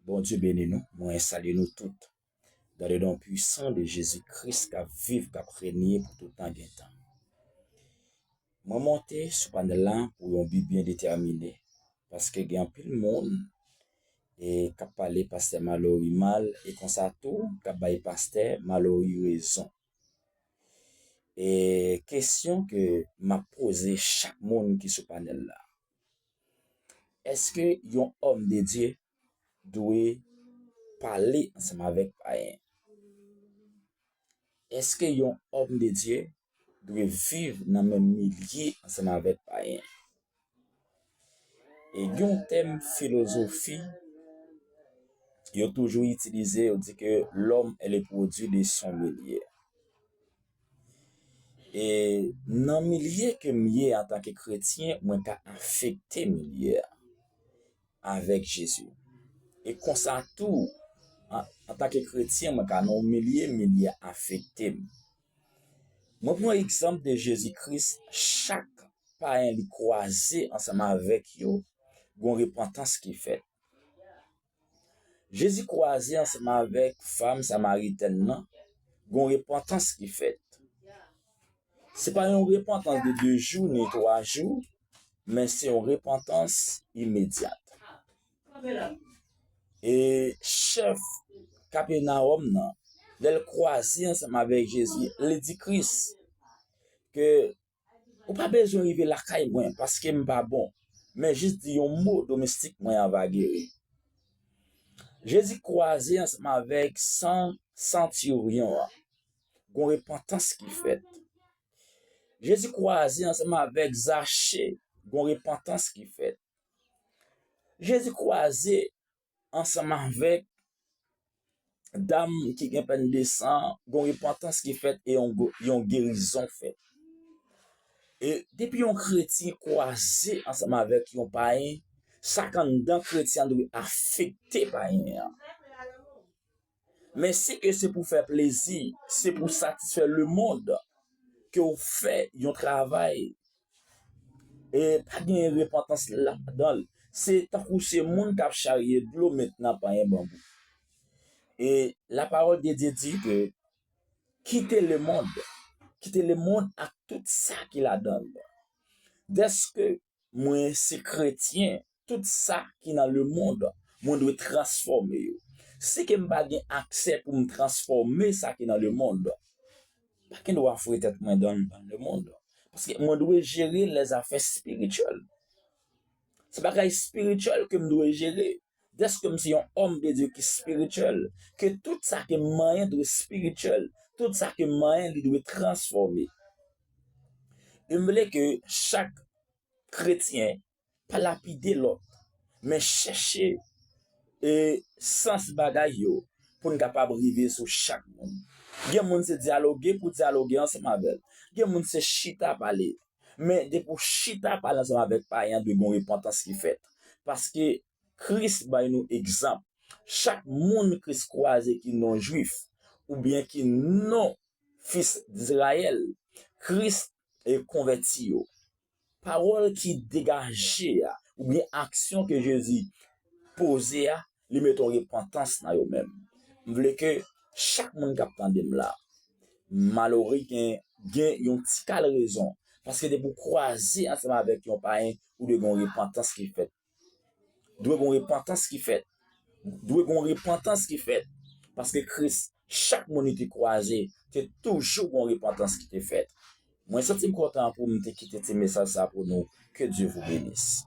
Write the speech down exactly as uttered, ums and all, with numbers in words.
Bondye beni nou, mwen salye nou tout. Dans le nom puissant de Jésus-Christ k ap viv, k ap renye pou tout tan gen tan. Mwen monte sou panèl la pou yon bi byen detèmine, paske gen anpil moun e k ap pale pastè Malory mal, e konsa tou k ap bay pastè Malory rezon. E kesyon ke m ap poze chak moun ki sou panèl la, èske yon òm de Dye dwe pale ansanm avèk payen? Èske yon òm de Dye dwe viv nan menm milye ansanm avèk payen? E gen yon tèm filozofi yo toujou itilize, yo di ke l'homme est le produit de son milieu. E nan milye ke m ye antanke kretyen, mwen ka afekte milye a avèk Jezi. E konsa tou, an, antanke kretyen, mwen ka nan yon milye, milye a afekte m. Mwen pran egzanp de Jezi Kris, chak payen li kwaze ansanm avèk yo, gon repantans ki fèt. Jezi kwaze ansanm avèk fanm samaritèn nan, gon repantans ki fèt. Se pa yon repantans de de jou ni twa jou, men se yon repantans imedyat. E chèf Kapènawòm nan, lè l kwaze ansanm avèk Jezi, li di Kris ke ou pa bezwen rive lakay mwen paske m pa bon, men jis di yon mo, domestik mwen an va geri. Jezi kwaze ansanm avèk san, santiryon an, gon repantans ki fèt. Jezi kwaze ansanm avèk Zache, gon repantans ki fèt. Jezi kwaze ansanm avèk dam ki gen pèn de san, gon repantans ki fèt e yon, yon gerizon fèt. E depi yon kretyen kwaze ansanm avèk yon payen, sa k anndan kretyen an dwe afekte payen an. Men si ke se pou fè plezi, se pou satisfè lemonn ke w fè yon travay, e pa gen repantans ladan l. Se tankou se moun k ap charye dlo met nan panyen banbou. E la parole de Dieu di ke kite lemonn, kite lemonn ak tout sa ki ladan l. Dèske mwen se kretyen, tout sa ki nan lemonn, mwen dwe transfòme yo. Si ke m pa gen aksè pou m transfòme sa ki nan lemonn, pa gen dwa foure tèt mwen dan, dan lemonn. Paske mwen dwe jere lèzafè espirityèl. Se bagay espirityèl ke m dwe jere. Dèske m se yon òm de Dye ki espirityèl, ke tout sa ke m manyen dwe espirityèl, tout sa ke m manyen li dwe transfòme. E m vle ke chak kretyen pa lapide lòt, men chèche e sans bagay yo pou n kapab rive sou chak moun. Gen moun se dyaloge pou dyaloge ansanm avè l. Gen moun se chita pale. Men depi w chita pale ansanm avèk payen an, dwe gon repantans ki fèt. Paske Kris bay nou egzanp. Chak moun Kris kwaze ki non jwif, oubyen ki non fis Izrayèl, Kris e konvèti yo. Pawòl ki degaje a, oubyen aksyon ke Jezi poze a, li mete yon repantans nan yo menm. M vle ke chak moun k ap tande m la, Malory gen, gen yon ti kal rezon. Paske depi w kwaze ansanm avèk yon payen, ou dwe gen yon repantans ki fèt. Dwe gen yon repantans ki fèt. Dwe gen yon repantans ki fèt. Paske Kris, chak moun li te kwaze, te toujou gen yon repantans ki te fèt. Mwen santi m kontan pou m te kite ti mesaj sa pou nou. Que Dieu vous bénisse.